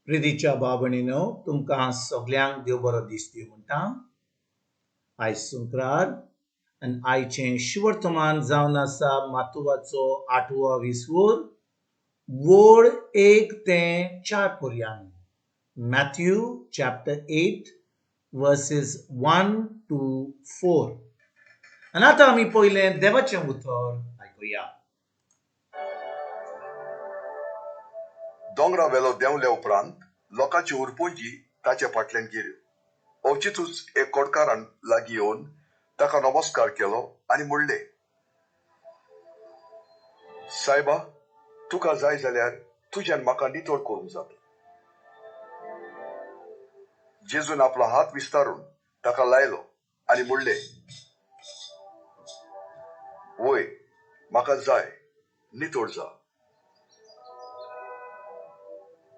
प्रितीच्या भाव-भयणीनो, तुमकां सगल्यांक देव बरो दीस दिवं म्हणटा. आयज शुक्रार आनी आयचें शुवर्तमान जावन आसा मातुवाचो आठवो विसवूर वळ 1 ते 4 पर्यंत. Matthew chapter 8 verses 1 to 4. आनी आतां आमी पयलें देवाचें उतर आयकुया. दोंगरा वेलो देंवल्या उपरांत लोकांची उरपुंजी ताचे फाटल्यान गेल्यो. अवचितूच एक कोडकारान लागीं येवन ताका नमस्कार केलो आनी म्हणलें, सायबा, तुका जाय जाल्यार तुज्यान म्हाका नितळ करूंक जाता. जेजून आपलो हात विस्तारून ताका लायलो आनी म्हणलें, वय, म्हाका जाय, नितळ जा.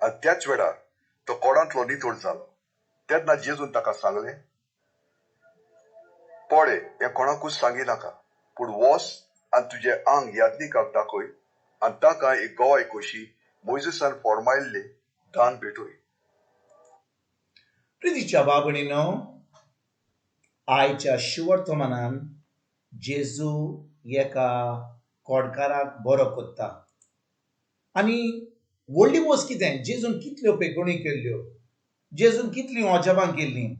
आनी त्याच वेळार तो कोडांतलो नितळ जालो. तेन्ना जेजून ताका सांगलें, पळे, हें कोणाकूच सांगिनाका, पूण वच आनी तुजें आंग याज्ञिकाक दाखय आनी ताका एक गवाय कशी मोयजेसान फॉर्मायल्लें दान भेटय. प्रितीच्या भाव-भयणीनो, आयच्या शुवर्तमानान जेजू एका कोडकाराक बरो करता. आनी व्हडली वस्त कितें, जेजून कितल्यो पेकोणी केल्ल्यो, जेजून कितलीं अजाबां केल्लीं.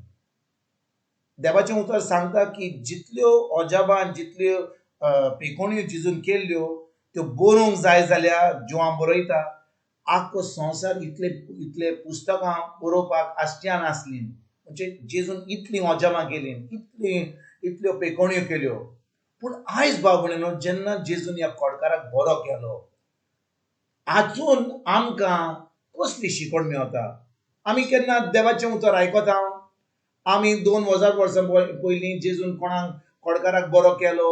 देवाचें उतर सांगता की जितल्यो अजाबां, जितल्यो पेकोण्यो जेजून केल्ल्यो त्यो बरोवंक जाय जाल्यार जुवां बरयता, आख्खो संवसार इतले इतले पुस्तकां बरोवपाक आसच्यान आसलीं. म्हणजे जेजून इतलीं अजाबां केलीं, इतल्यो पेकोण्यो केल्यो. पूण आयज भाव-भयणीनो, जेन्ना जेजून ह्या कोडकाराक बरो केलो, आजून आमकां कसली शिकवण मेळटा? आमी केन्ना देवाचें उतर आयकता? आमी 2000 वर्सां पयलीं जेजून कोणाक कोडकाराक बरो केलो,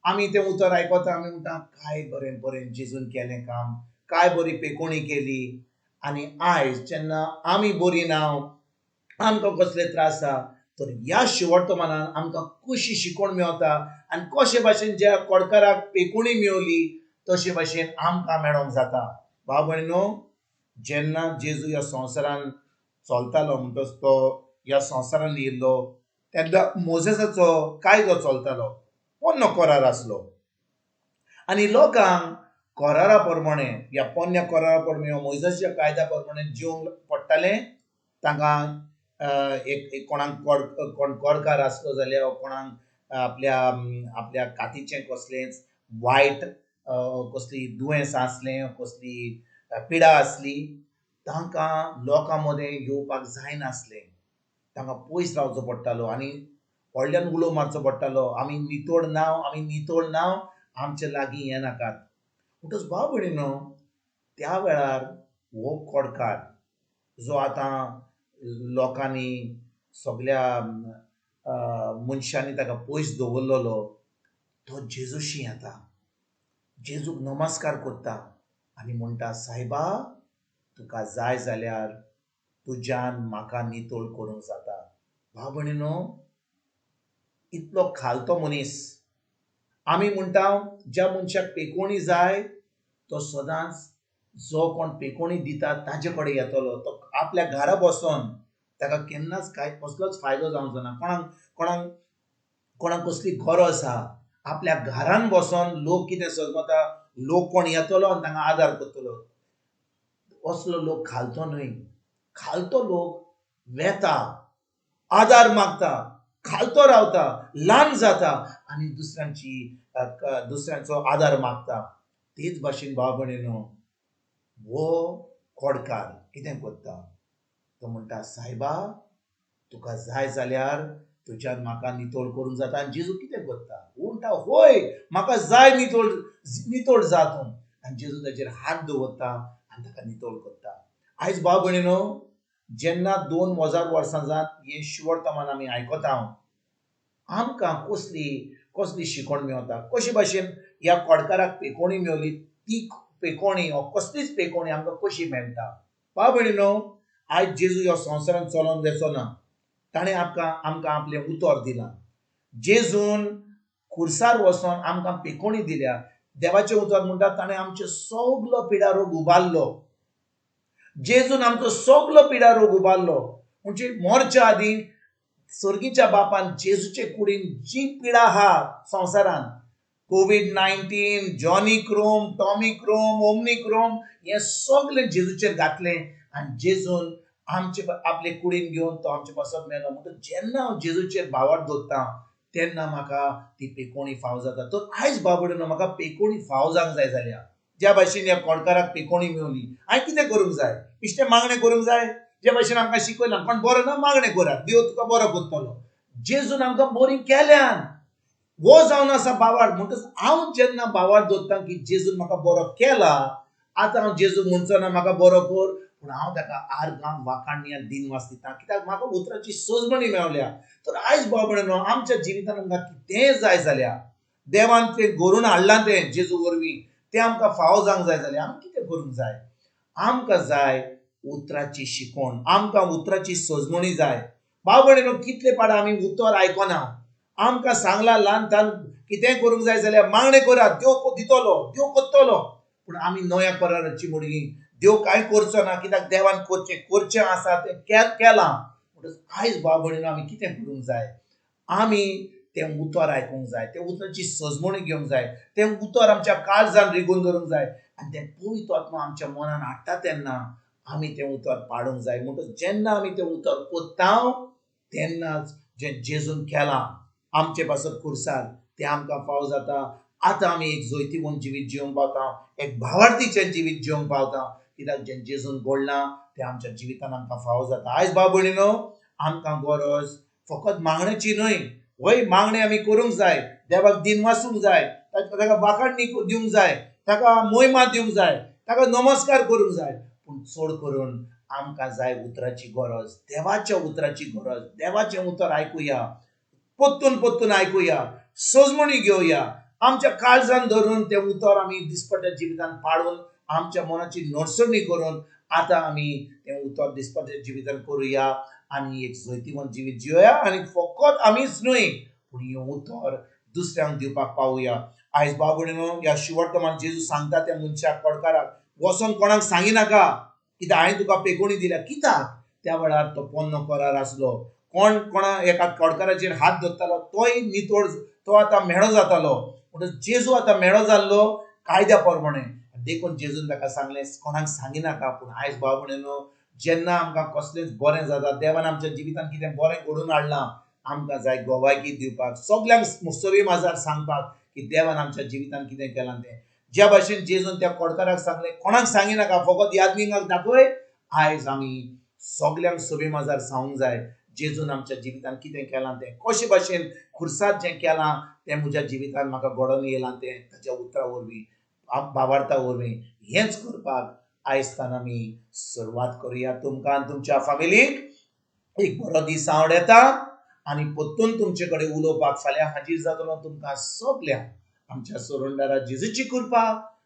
आमी तें उतर आयकता, आमी म्हणटा काय बरें बरें जेजून केलें काम, काय बरी पेकोणी केली. आनी आयज जेन्ना आमी बरी ना, आमकां कसले त्रास आसा, तर ह्या शिवर्तमानान आमकां कशी शिकवण मेळटा आनी कशे भाशेन ज्या कोडकाराक पेकोणी मेवली तशे भाशेन आमकां मेळोंक जाता. भाव भयणीनो, जेन्ना जेजू ह्या संवसारान चलतालो, म्हणटच तो ह्या संवसारान येयल्लो तेन्ना मोजेसाचो कायदो चलतालो, पोन्नो करार आसलो. आनी लोकांक करारा प्रमाणे, ह्या पोन्न्या करारा प्रमाणे, मोयजेसाच्या कायद्या प्रमाणे जिवंक पडटालें. तांकां एक कोणाक कोण कोरकार आसलो जाल्यार, कोणाक आपल्या आपल्या कातीचें कसलेंच वायट कसली दुयेंस आसलें, कसली पिडा आसली, तांकां लोकां मदें येवपाक जायनासलें. तांकां पयस रावचो पडटालो आनी व्हडल्यान उलो मारचो पडटालो, आमी नितळ नांव, आमी नितळ नांव, आमचे लागीं येनाकात. म्हणटच भाव भयणीनो, त्या वेळार हो कोडकार जो आतां लोकांनी सगल्या मनशांनी ताका पयस दवरलेलो, तो जेजूशी येता, जेजूक नमस्कार करता आनी म्हणटा, सायबा, तुका जाय जाल्यार तुज्यान म्हाका नितळ करूंक जाता. भाव भयणीनो, इतलो खालतो मनीस, आमी म्हणटा ज्या मनशाक पेकोणी जाय तो सदांच जो कोण पेकोणी दिता ताजे कडेन येतलो. तो आपल्या घरा बसोन ताका केन्नाच कांय कसलोच फायदो जावचो ना. कोणाक कोणाक कोणाक कसली गरज आसा, आपल्या घरान बसोन लोक कितें सजमता, लोक कोण येतलो आनी तांकां आदार करतलो, असलो लोक खालतो न्हय. खालतो लोक वेता, आदार मागता, खालतो रावता, ल्हान जाता आनी दुसऱ्यांचो आदार मागता. तेच भाशेन भाव भयणीनो, हो कोडकार कितें करता, तो म्हणटा, सायबा, तुका जाय जाल्यार तुज्यान म्हाका नितळ करूंक जाता. आनी जेजू कितें करता, म्हणटा, होय, म्हाका जाय, नितळ नितळ जा तूं. आनी जेजू ताचेर हात दवरता आनी ताका नितळ करता. आयज भाव भयणीनो, जेन्ना 2000 वर्सां जात हें शुवर्तमान आमी आयकता, आमकां कसली कसली शिकवण मेळटा, कशे भाशेन ह्या कोडकाराक पेकोणी मेवली, ती पेकोणी वा कसलीच पेकोणी आमकां कशी मेळटा. भाव भयणीनो, आयज जेजू ह्या संवसारान चलोन वचो ना, ताणें आमकां आपलें उतर दिलां. जेजून खुर्सार वचोन आमकां पेकोणी दिल्या. देवाचें उतर म्हणटा ताणें आमचें सगलो पिडा रोग उबारलो. जेजून आमचो सगलो पिडा रोग उबारलो. म्हणजे मरच्या आदीं सर्गीच्या बापान जेजूचे कुडीन जी पिडा आहा संवसारान, COVID-19, Johnny Chrome, Tommy Chrome, Omni Chrome, हें सगलें जेजूचेर घातलें आनी जेजून आमचे आपले कुडीन घेवन तो आमचे पासत मेलो. म्हणटकच जेन्ना हांव जेजूचेर भावार्थ दवरता तेन्ना म्हाका ती पेकोणी फाव जाता. तर आयज बाबडो म्हाका पेकोणी फाव जावंक जाय जाल्यार ज्या भाशेन ह्या कोणकाराक पेकोणी मेवली, हांवें कितें करूंक जाय? बेश्टें मागणें करूंक जाय? ज्या भाशेन आमकां शिकयलां, कोण बरो ना मागणें करात, देव तुका बरो करतलो. जेजून आमकां बरी केल्यान वो जावन आसा बावार. म्हणटकच हांव जेन्ना बावार दवरता की जेजून म्हाका बरो केला, आतां हांव जेजू म्हणचो ना म्हाका बरो कर, पूण हांव ताका आर्गां वाखाणणी आनी दिनवास दिता, कित्याक म्हाका उतराची सजमणी मेवल्या. तर आयज बाबा आमच्या जिवितान आमकां कितेंय जाय जाल्यार देवान तें घडोवन हाडलां तें जेजू वरवीं, तें आमकां फावो जावंक जाय जाल्यार आमी कितें करूंक जाय? आमकां जाय उतराची शिकवण, आमकां उतराची सजमणी जाय. भाव भयणीनो, कितले पाड आमी उतर आयकना. आमकां सांगलां ल्हान ल्हान कितेंय करूंक जाय जाल्यार मागणें करात, देव दितलो, देव करतलो. पूण आमी नव्या कराराची मुडगी, देव कांय करचो ना, कित्याक देवान करचें करचें आसा तें केलां. म्हणटकच आयज भाव भयणीनो आमी कितें करूंक जाय? आमी तें उतर आयकूंक जाय, तें उतराची सजमणी घेवंक जाय, तें उतर आमच्या काळजान रिगून दवरूंक जाय आनी तें पवित्र आत्मा आमच्या मनान हाडटा तेन्ना आमी तें उतर पाडूंक जाय. म्हणटकच जेन्ना आमी तें उतर कोत्ता तेन्नाच जें जेजून केलां आमचे पासत खुर्सार तें आमकां फाव जाता. आतां आमी एक जैतिवंत जिवीत जिवंक पावता, एक भावार्थीचें जिवीत जिवंक पावता, कित्याक जें जेजून घडलां तें आमच्या जिवितान आमकां फावो जाता. आयज भाव भयणीनो, आमकां गरज फकत मागण्याची न्हय, वय मागणें आमी करूंक जाय, देवाक दिनवासूंक जाय, ताका वाखाणणी दिवंक जाय, ताका मोहिमा दिवंक जाय, ताका नमस्कार करूंक जाय, पूण चड करून आमकां जाय उतराची गरज, देवाच्या उतराची गरज. देवाचें उतर आयकुया, पोत्तून पोत्तून आयकुया, सजमणी घेवया, आमच्या काळजान धरून तें उतर आमी दिसपट्ट्या जिवितान पाळून आमच्या मनाची नडसणी करून आतां आमी तें उतर दिसपट्ट्या जिवितान करुया आनी एक जैतिवंत जिवीत जिवया. आनी फकत आमीच न्हय पूण हें उतर दुसऱ्यांक दिवपाक पावया. आयज भाव भयणीनो, ह्या शिवर्तमान जेजू सांगता त्या मनशाक कोडकाराक, वचोन कोणाक सांगिनाका कित्याक हांवें तुका पेकोणी दिल्या. कित्याक त्या वेळार तो पोन्नो करार आसलो, कोण कोणा एका कोडकाराचेर हात धरतालो तोय नितळ, तो आतां मेळो जातालो. म्हणटकच जेजू आतां मेळो जाल्लो कायद्या प्रमाणे, देखून जेजून ताका सांगलें कोणाक सांगिनाका. पूण आयज भाव भयणीनो, जेन्ना आमकां कसलेंच बरें जाता, देवान आमच्या जिवितान कितें बरें घडोवन हाडलां, आमकां जाय गोवायकी दिवपाक, सगल्यांक सवी माजार सांगपाक की देवान आमच्या जिवितान कितें केलां तें. ज्या भाशेन जेजून त्या कोडकाराक सांगलें कोणाक सांगिनाका, फकत यादनिंगाक दाखय, आयज आमी सगल्यांक सवी माजार सांगूंक जाय जेजून आमच्या जिवितान कितें केलां तें, कशे भाशेन खुर्सात जें केलां तें म्हज्या जिवितान म्हाका घडोवन येयलां तें ताच्या उतरा वरवीं, भावार्था वरवीं. हेंच करपाक आयज आमी सुरवात करुया. तुमकां आनी तुमच्या फामिलीक एक बरो दीस आवडटा आनी परतून तुमचे कडेन उलोवपाक फाल्यां हाजीर जातलो. तुमकां सगल्यांक आमच्या सोरंडारा जेजूची कृपा,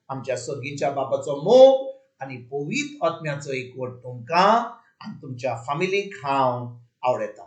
आमच्या सर्गीच्या बापाचो मोग आनी पवित्र आत्म्याचो एकवट तुमकां आनी तुमच्या फामिलीक हांव आवडटा.